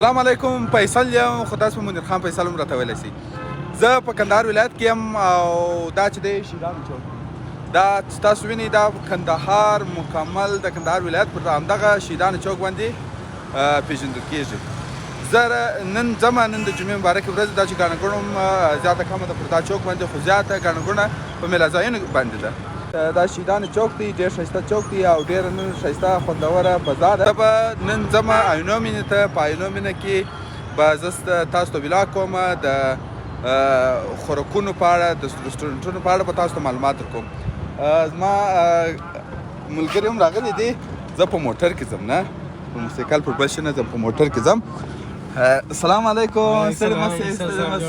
سلام علیکم، فیصل یم، خو تاسو منیر خان فیصل هم راته ویلی سئ. زه په کندهار ولایت کې یم او دا چې دی شهیدانو چوک، دا چې تاسو وینئ دا کندهار مکمل د کندهار ولایت پر همدغه شهیدانو چوک باندې پیژندل کیږي. زه نن ځم، نن د جمعې مبارکې ورځ ده چې ګڼه ګوڼه هم زیاته کمه ده پر دا چوک باندې، خو زیاته ګڼه ګوڼه په میله ځایونو باندې ده. دا شهیدانو چوک دی، ډېر ښایسته چوک دی او ډېره نن ښایسته خوندوره فضا ده. زه به نن ځم عینو مینې ته، په عینو مینه کې به زه تاسو ته ولاګ کوم، د خوراکونو په اړه، د رسټورانټونو په اړه به تاسو ته معلومات درکوم. زما ملګري هم راغلي دي. زه په موټر کې ځم، نه په موټرسایکل، پر بل شي نه ځم، په موټر کې ځم. السلام علیکم، ستړي مه سئ، ستړي مه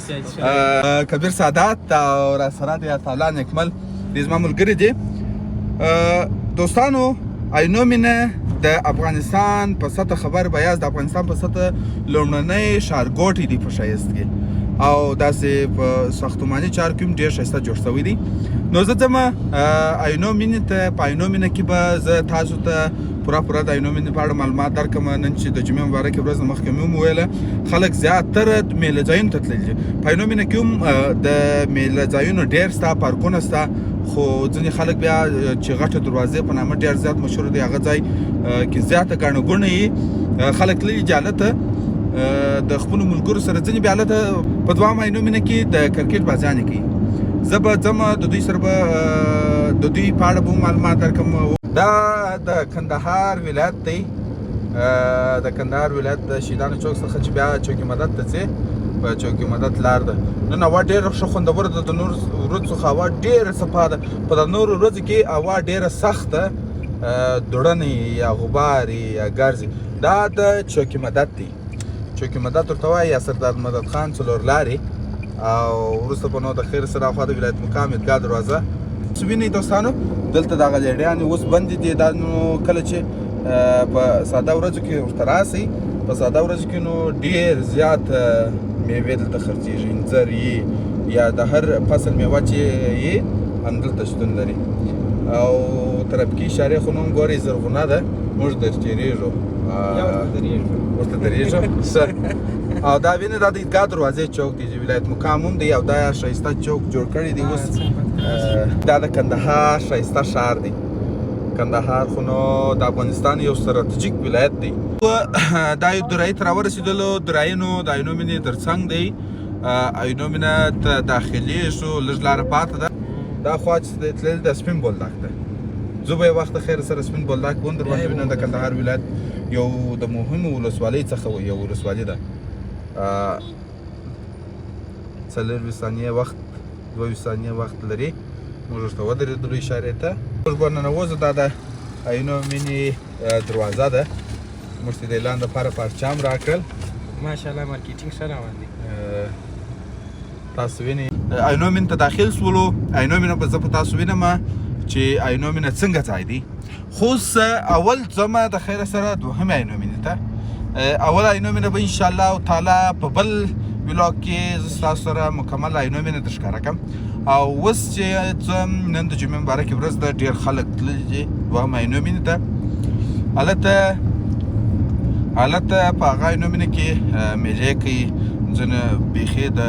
سئ. کبیر سادات او راسره دی عطاالله نیکمل دی، زما ملګري دي. دوستانو، عینو مینه د افغانستان په سطح خبر بیاض د افغانستان په سطح لومړنی ښارګوټی دی په ښایست کې، او داسې په ساختماني چارو کې هم ډېر ښایسته جوړ شوی دی. نو زه ځم عینو مینې ته، په عینو مینه کې به زه تاسو ته پوره پوره د عینو مینې په اړه معلومات درکړم. نن چې د جمعې مبارکې ورځ ده، مخکې مې هم وویله خلک زیاتره میله ځایونو ته تللي دي. په عینو مینه کې هم د میله ځایونو ډېر شته، پارکونه شته، خو ځینې خلک بیا چې غټه دروازې په نامه ډېر زیات مشهور دی، هغه ځای کې زیاته ګڼه ګوڼه یي، خلک تللي دي هلته د خپلو ملګرو سره. ځینې بیا هلته په دوهم عینو مینه کې د کرکټ بازیانې کوي. زه به ځم د دوی سره به د دوی په اړه به معلومات درکړم. دا د کندهار ولایت دی، د کندهار ولایت د شهیدانو چوک څخه چې بیا چوکي مدد ته ځې، په چوکي مدد لار ده. نن هوا ډېره ښه خوندوره ده، د نورو ورځو څخه هوا ډېره صفا ده. په د نورو ورځو کې هوا ډېره سخته دوړنې یا غبارې یا ګرځي. دا د چوکي مدد دی، چوکي مدد ورته وایي یا سردار مدد خان څلور لارې، او وروسته په نو د خیر سره اخوا د ولایت مقام عیدګاه دروازه. څه وینئ دوستانو، دلته دغه لیډیانې اوس بندې دي. دا نو کله چې په ساده ورځو کې ورته راسئ، په ساده ورځو کې نو ډېر زیات میوې دلته خرڅېږي، انځر یي یا د هر فصل میوه چې یي همدلته شتون لري. او ترافیکي اشارې خو نن ګورئ زرغونه ده، موږ در تېرېږو، ورته درېږو. او دا وینې، دا د عیدګاه دروازې چوک دی چې ولایت مقام هم دی، او دا ښایسته چوک جوړ کړی دی اوس. دا د کندهار ښایسته ښار دی. کندهار خو نو د افغانستان یو ستراتیژیک ولایت دی. دا یو درایي ته راورسېدلو، درایي نو د عینو مینې تر څنګ دی. عینو مینه ته داخلېږو، لږ لاره پاته ده. دا خوا چې تللی د سپین بولدک ده. زه به یو وخت خیر سره سپین بولدک هم در باندې وینم. د کندهار ولایت یو د مهمو ولسوالۍ څخه یو ولسوالي ده. 24 ثانیې وخت، 22 ثانیې وخت لري. موږ ورته ودرېدلو اشارې ته، موږ به ننوځو. دا د عینو مینې دروازه ده. موږ ته د اعلان دپاره پارچه هم راکړل. ماشاءالله marketing ښه روان دی. تاسو وینئ عینو مینې ته داخل سولو. عینو مینه به زه په تاسو وینم چې عینو مینه څنګه ځای دی. خو اول ځم د خیره سره دوهمې عینو مینې ته. اول عینو مینه به ان شاء الله تعالی په بل ولاګ کې زه ستاسو سره مکمل عینو مینه در ښکاره کړم. او اوس چې ځم، نن د جمعې مبارکې ورځ ده، ډېر خلک تللي دي دوهم عینو مینې ته. هلته په هغه عینو مینه کې میلې کوي. ځینې بیخي د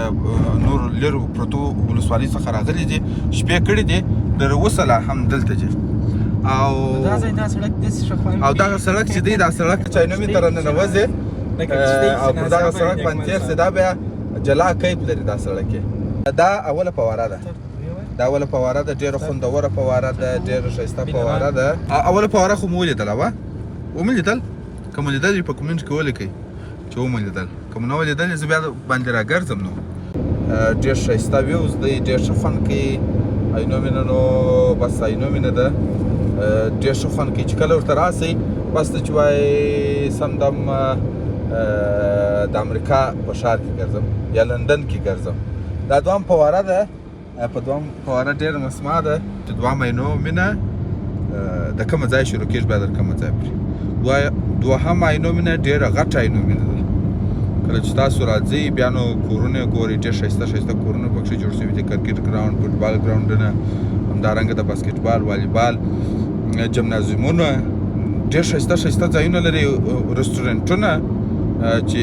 نورو لرو پرتو ولسوالۍ څخه راغلي دي، شپې کړي دي، تر اوسه لا هم دلته دي. او دا ځای، دا سړک داسې ښه خوند او دغه سړک چې دی، دا سړک چې عینو مینې ته راننوځې او پر دغه سړک باندې تېر سې، دا بیا جلا کیف لري دا سړک یې. دا اوله فواره ده، دا اوله فواره ده، ډېره خوندوره فواره ده، ډېره ښایسته فواره ده. اوله فواره خو مو ولیدله وه، ومو لیدل؟ که مو لیدلې په comment کې ولیکئ چې ومو لیدل، که مو نه ولیدلې زه بیا باندې راګرځم. نو ډېر ښایسته views دی، ډېر ښه خوند کوي عینو مینه. نو بس عینو مینه ده، ډېر ښه خوند کوي چې کله ورته راسئ، بس ته چې وایې سم دم د امریکا په ښار کې ګرځم یا لندن کې ګرځم. دا دوهم فواره ده، په دوهم فواره ډېره مسما ده چې دوهم عینو مینه د کومه ځای شروع کېږي بیا در کومه ځای پورې. دوهم عینو مینه ډېره غټه عینو مینه ده. کله چې تاسو راځئ بیا نو کورونه ګورئ، ډېر ښایسته ښایسته کورونه پکښې جوړ شوي دي، کرکټ ګراونډ، فوټبال ګراونډونه، همدارنګه د باسکټبال، والیبال، جمنازیمونه، ډېر ښایسته ښایسته ځایونه لري، رستورانټونه. چې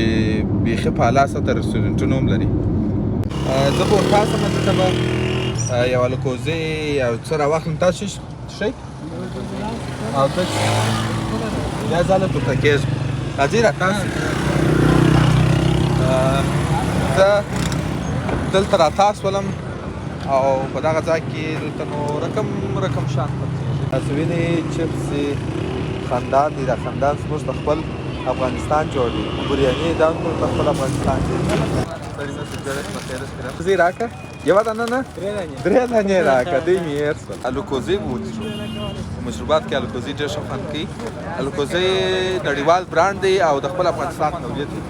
بیخي په اعلی سطح رستورانټونه هم لري. زه به ورپاسم، دلته به یو الکوزی یو څه راواخلم. تاسو څه او ته بیا ځاله پورته کېږم. راځئ را تاسو. زه دلته راتاسولم او په دغه ځای کې دلته نو رقم رقم شیان خرڅېږي. تاسو وینئ چپس خندان دی، دا خندان زموږ د خپل افغانستان جوړ دی. بریاني دا زموږ د خپل افغانستان دی. زه راکه یوه دانه نه درې دانې راکه، دی مې هېر شول. الکوزی به وڅښو. په مشروبات کې الکوزی ډېر ښه خوند کوي. الکوزی نړیوال برانډ دی او د خپل افغانستان تولید دی.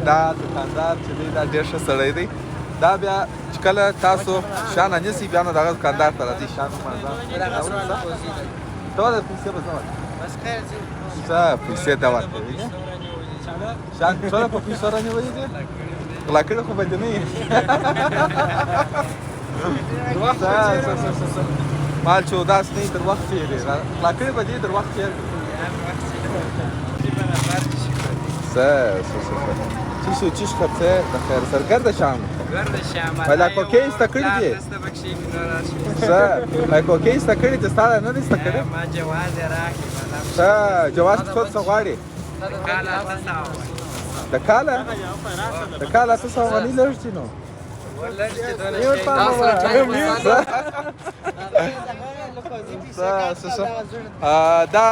دا دکاندار چې دی دا ډېر ښه سړی دی. دا بیا چې کله تاسو شیان رانیسئ بیا نو دغه دکاندار ته راځئ شیان ته ولې پیسې به زه ورکړم؟ څه پیسې ته ورکوي؟ شیان څومره په پیسو رانیولي دي؟ غلا کړي خو به دې نه وي. مال چې اوداس نه وي در وخت تېرې، غلا کړي به دې در وخت تېر. څه څه څه چی شو چیش خرڅه د خیر سر ګرده شام ولا کوکې ایسته کړي دي. څه لا کوکې ایسته کړي دي؟ ستا نه دي ایسته کړي؟ ما جواز یې راکړي. څه جواز څه غواړي؟ د کاله د کاله 800 افغانۍ لږ دي نو. دا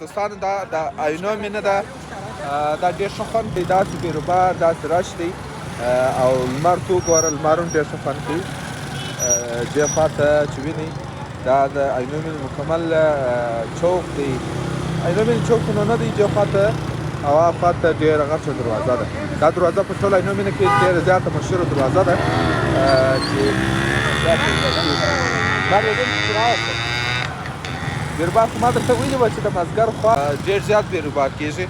دوستانو دا د عینو مینه ده، دا ډېر ښه خوند دی. داسې بیروبار داسې رش دی او لمر ته وګوره، لمر هم ډېر ښه خوند کوي. دې خوا ته چې وینئ دا د عینو مینې مکمل چوک دی. عینو مینې چوک نو نه دی، دې خوا ته او هغه خوا ته ډېره غټه دروازه ده. دا دروازه په ټوله عینو مینه کې ډېره زیاته مشهوره دروازه ده چې ما بیروبار خو ما درته ویلي وه چې د مازدیګر خوا ډېر زیات بیروبار کېږي.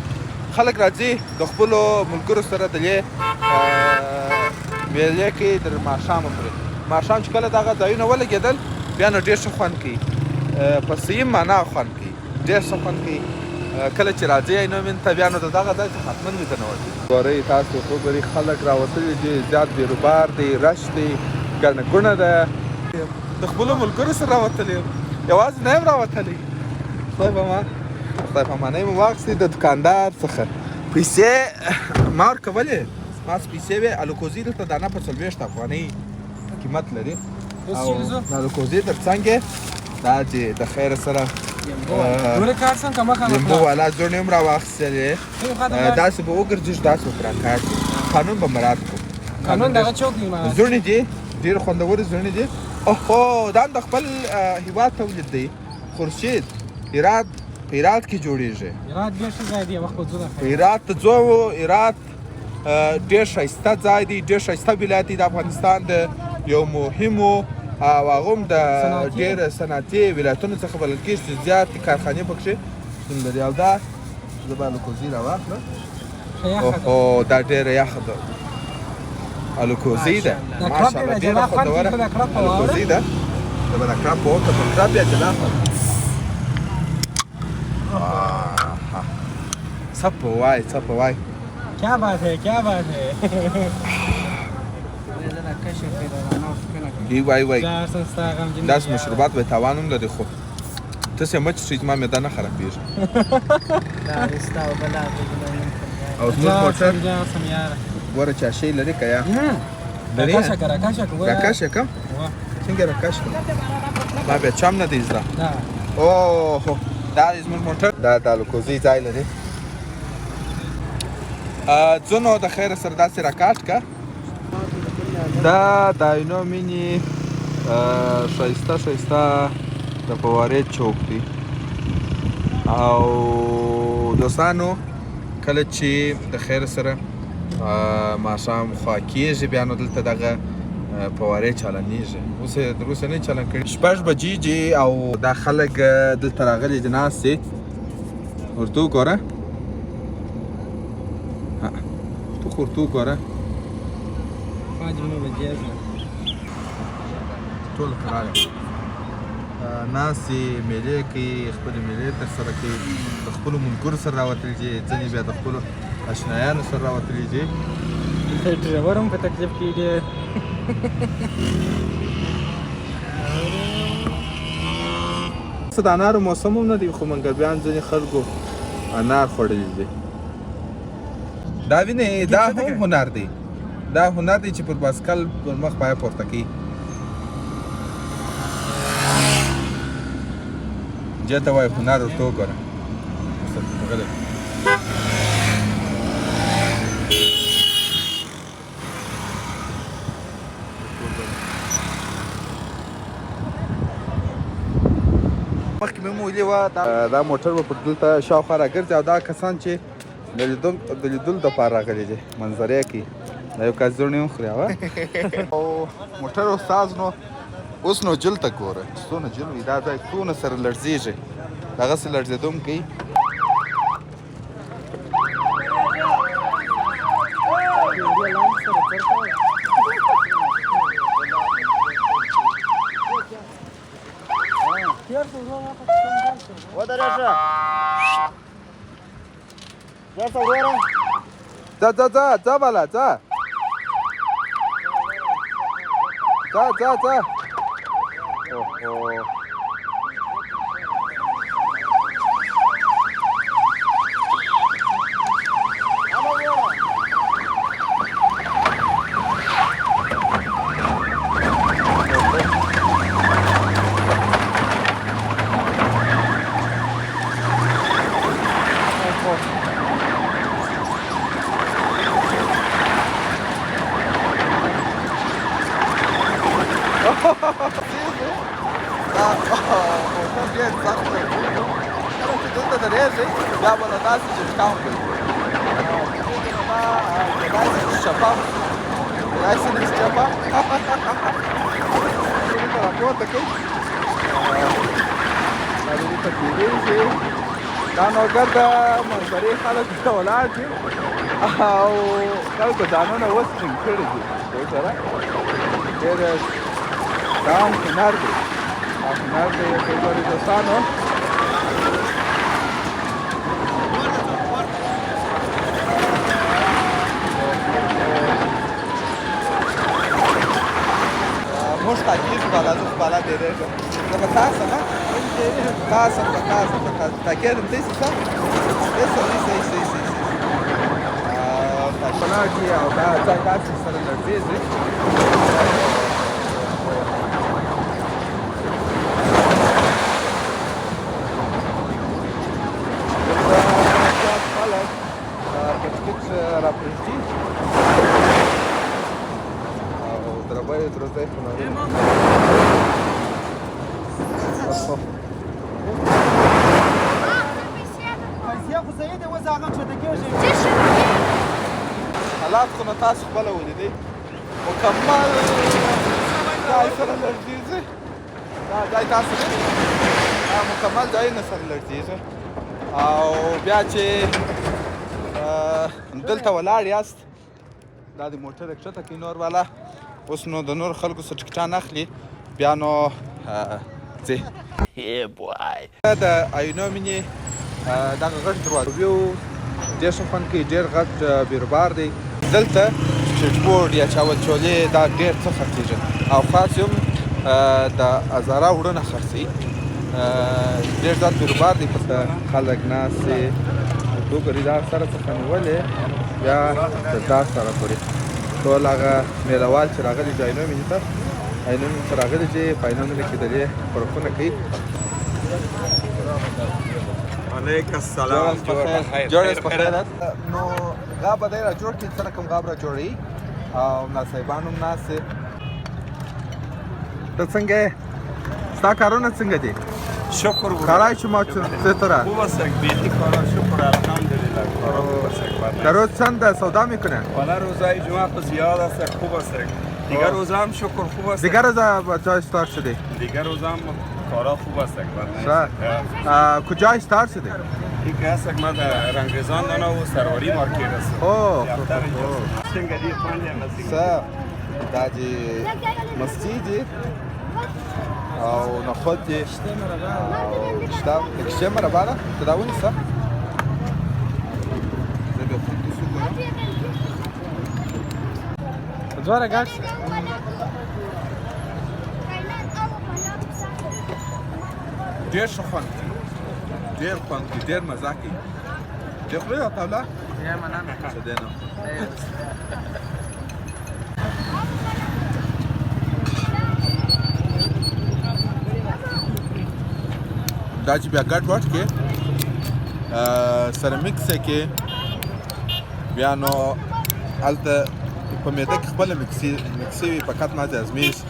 خلک راځي د خپلو ملګرو سره د دې میلې کوي تر ماښامه پورې. ماښام چې کله دغه ځایونه ولګېدل بیا نو ډېر ښه خوند کوي، په صحیح معنا خوند کوي، ډېر ښه خوند کوي. کله چې راځئ عینو مینې ته بیا نو د دغه ځای څخه حتماً لیدنه وکړئ. ګورئ تاسو خو ګورئ خلک راوتلي دي، زیات بیروبار دی، رش دی، ګڼه ګوڼه ده. د خپلو ملګرو سره راوتلی یم، یوازې نه یم راوتلی. خدای په ما خدای په معنی مې واخیستې د دکاندار څخه پیسې ما ورکولې، ما څه پیسې وې. الکوزي دلته دانه په 40 افغانۍ قیمت لري او د الکوزي تر څنګ یې دا چې د خیره سره لیمبو والا زړې هم راواخیستلې. داسې به وګرځېږو، داسې به پر کار کړو، قانون به مراعات کړو. قانون دغه چوک دی، زړې دي ډېر خوندورې زړې دي. اوهو دا هم د خپل هیواد تولید دی. خورشید هرات، په هرات کې جوړېږي. هرات ډېر ښه ځای دی، وخت به ځو. هرات ته ځو. هرات ډېر ښایسته ځای دی، ډېر ښایسته ولایت دی، د افغانستان د یو مهمو او هغه هم د ډېر صنعتي ولایتونو څخه بلل کېږي چې زیاتې کارخانې پکښې شتون لري. او دا زه به الکوزي راواخلم. اوهو دا ډېره یخه ده الکوزي ده، ماشاءالله ډېره خوندوره الکوزي ده. زه به دا کړپ وکړم، کړپ بیا جلا کړم. څه په وای، څه په وای، کیا بات ہے، کیا بات ہے. دی وای وای داسې مشروبات به تاوان هم لري، خو ته څه مه څښئ، زما معده نه خرابېږي. او زموږ موټر ګوره چاشۍ لري که یا لري؟ راکش یې کړم؟ څنګه راکش کړم؟ ما بیا چم نه دی زده. اوه دا دی زموږ موټر. دا د الکوزۍ ځای لري. ځو نو د خیره سره داسې راکاټ که. دا د عینو مینې ښایسته ښایسته د فوارې چوک دی. او دوستانو کله چې د خیر سره ماښام خوا کېږي بیا نو دلته دغه فوارې چالانېږي. اوس یې تر اوسه نه چالان کړي. 6 بجې دي او دا خلک دلته راغلي دي، ناست دي. ورته وګوره، ته خو ورته وګوره. ټول قرار. ناست دي، میلې کوي، خپلې میلې ترسره کوي، د خپلو ملګرو سره راوتلي دي، ځینې بیا د خپلو اشنایانو سره راوتلي دي. ډرایور هم په تکلیف کې ډېر. څه د انارو موسم هم نه دی، خو مګر بیا هم ځینې خلکو انار خوړلي دي. دا وینې، دا هم هنر دی، دا هنر دی چې پر باسکل پر مخ پایه پورته کوي. جه ته وایي هنر ورته وګوره. غلی. مخکې مې هم ویلي وه، دا موټر به پر دلته شاوخوا راګرځي، او دا کسان چې د لیدلو دپاره راغلي دي منظرې کوي. دا یو کس زړونه هم خوري. او موټر استاد نو اوس نو جل ته ګوره چې څونه جل وي، دا ځای څونه سره لړزېږي، دغسې لړزېدو هم کوي. ځه ځه ځه ځه بالا ځه ځه ځه ځه. اوهو، دا موټر ډېر سخت دی. کله چې دلته درېږئ بیا به نو داسې جټکا هم کوي، کېدای شي چې چپه هم شي، کېدای شي نه چې چپه دلته راپورته کوي. دا دلته تېرېږي. دا نو ګرده منظرې خلک دلته ولاړ دي او خلکو ځانونه اوس ټینګ کړي دي. وګوره، ډېر دا هم هنر دی، دا هنر دی. وګورئ دوستانو، موږ تاکېږو بالا، زه خو بالا ډېرېږم، زه به تاسو نه تاسو به تاسو به تاسو تاکېدم. دی څه صحیح صحیح صحیح صحیح صحیح ولاړ دي، او دا ځای داسې سره لړزېږي. دلته زیات خلک په ټکټ راپرېږدي او دربه یې درځی خو پیسې خو صحیح دی، اوس هغه کښته کېږي. حالات خو نو تاسو خپله ولیدئ، مکمل ځای سره لړزېږي. دا ځای تاسو نه دا مکمل ځایونه سره لړزېږي. او بیا چې دلته ولاړ یاست، دا د موټر کښته کوي نور والا، اوس نو د نور خلکو څخه ټکټان اخلي، بیا نو ځي. د عینو مینې دغه غټ دروازه ډېر ښه خوند کوي، ډېر غټ بیروبار دی. دلته سټریټ فوډ یا چاول چولې دا ډېر څه خرڅېږي، او خاص هم د هزاره وړونه خرڅوي. ډېر زیات بیروبار دی، پکې خلک ناست دي. وګورئ، دا سره څخه نیولې بیا تر دا سره پورې ټول هغه میلهوال چې راغلي دي عینو مینې ته، عینو مینې ته راغلي دي، په عینو مینه کې د دې خوراکونه کوي. علیک السلام. جوړ یاست په خیر؟ نو غاب به دی را جوړ کړي، څه رقم غاب را جوړوي، او ناصاحبان هم ناست دي. ته څنګه یې؟ ستا کارونه څنګه دي؟ شکر. کارای شما چطوره؟ خوب است، بیخی کارا شکر الحمدلله، کارا خوب است. در روز چند سودا میکنه؟ والا روزای جمعه خو زیاد است، خوب است. دیگر روزا هم شکر خوب است. دیگر روزا با جای استارت شده؟ دیگر روزا هم کارا خوب است. کجا استارت شده؟ این که هست ما در رنگرزان دانا و سروری مارکت است. اوه. څنګه دی خوند یې؟ څه دا چې مستي دي. او نخود دي او کشته د کشتې مربا ده. ته دا ونیسه، زه بیا خوند اوس وګورم. دواړه ګډ. ډېر ښه خوند کوي، ډېر خوند کوي، ډېر مزه کوي. ډېر خورې راته ولا څه دی نو. دا چې بیا ګډ وډ کې سره مکس کې بیا نو هلته په معده کې خپله مکسي وي، فقط ماته هضمېږي.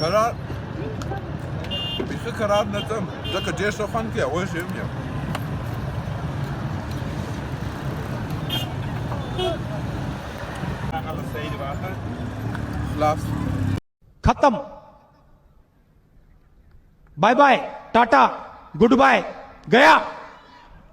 کرار بیخي کرار نه ځم، ځکه ډېر ښه خوند کوي. وږی هم یم. خلاص. खत्म, bye bye, tata, good bye, गया.